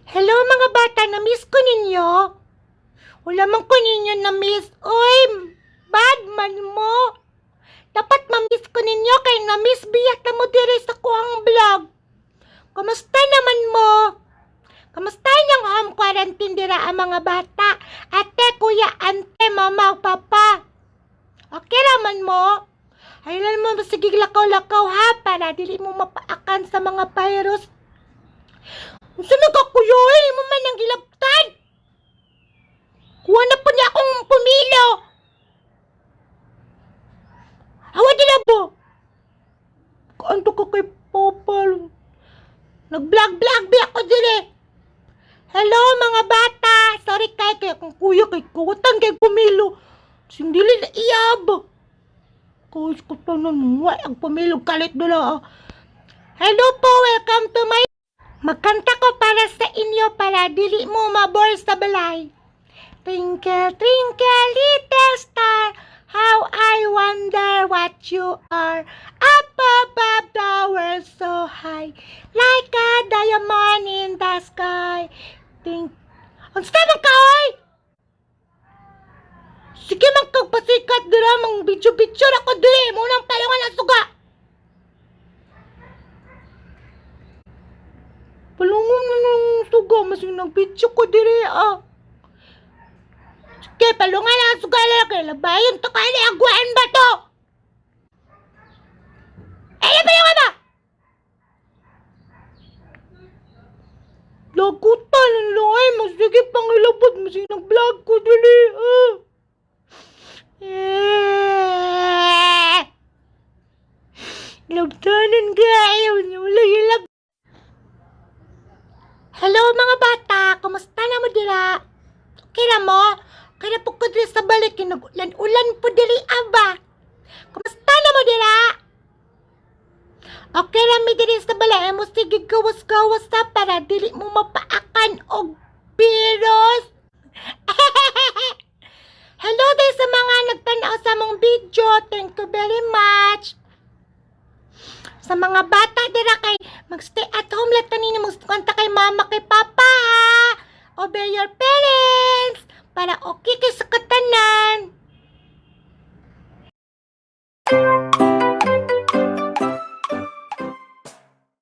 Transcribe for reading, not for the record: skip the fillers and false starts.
Hello, mga bata, na-miss ko ninyo. Wala man ko ninyo na-miss. Uy, bad man mo. Dapat ma-miss ko ninyo kay na-miss biya ta mo diri sa kuang vlog. Kumusta naman mo? Kamusta inyong home quarantine dira ang mga bata? Ate, kuya, ante, mama, papa. Okay raman mo? Ay lang mo, sige, lakaw-lakaw ha, para dili mo mapaakan sa mga virus. Unsa man ka, kuya, eh, mo man ang gilabtan. Kuha na po niya akong pumilo. Awa dila bo. Kaanto ka kay Papa. Nag-vlog-vlog bi ako dili. Hello, mga bata. Sorry kay kay akong kuya kay kuwatan kay pumilo. Sindili na iyab. Kaus ko tanan wa ang pumilo kalit dula, ah. Hello po, welcome to my. Magkanta ko para sa inyo para dili mo mabore sa balay. Twinkle, twinkle, little star, how I wonder what you are. Up above the world so high, like a diamond in the sky. Think. Ang man ka, oy! Sige man kag pasikat dira, mang video-video ako diri. Munang palungan ang suga. Palungan na ng suga, mas yung nag-video ko diri ah. Sige, palungan na ang suga lang kay labayon to kay agwaan ba to? Eh, palungan ba? Lagutan ang lay, mas sige pang ilabot, mas yung nag-vlog ko diri ah. Eh. Labtanan kayo, wala ilab. Hello, mga bata, kumusta na mo dira? Okay na mo? Okay na po ko diri sa balik, ulan-ulan po diri aba. Kumusta na mo dira? Okay ra mi diri sa balay, mo sige gawas-gawas ta para dili mo mapaakan og virus. Hello din sa mga nagtanaw sa mong video. Thank you very much. Sa mga bata dira kay magstay at home lang tanin magkanta kay mama kay papa ha. Obey your parents para okay kay sa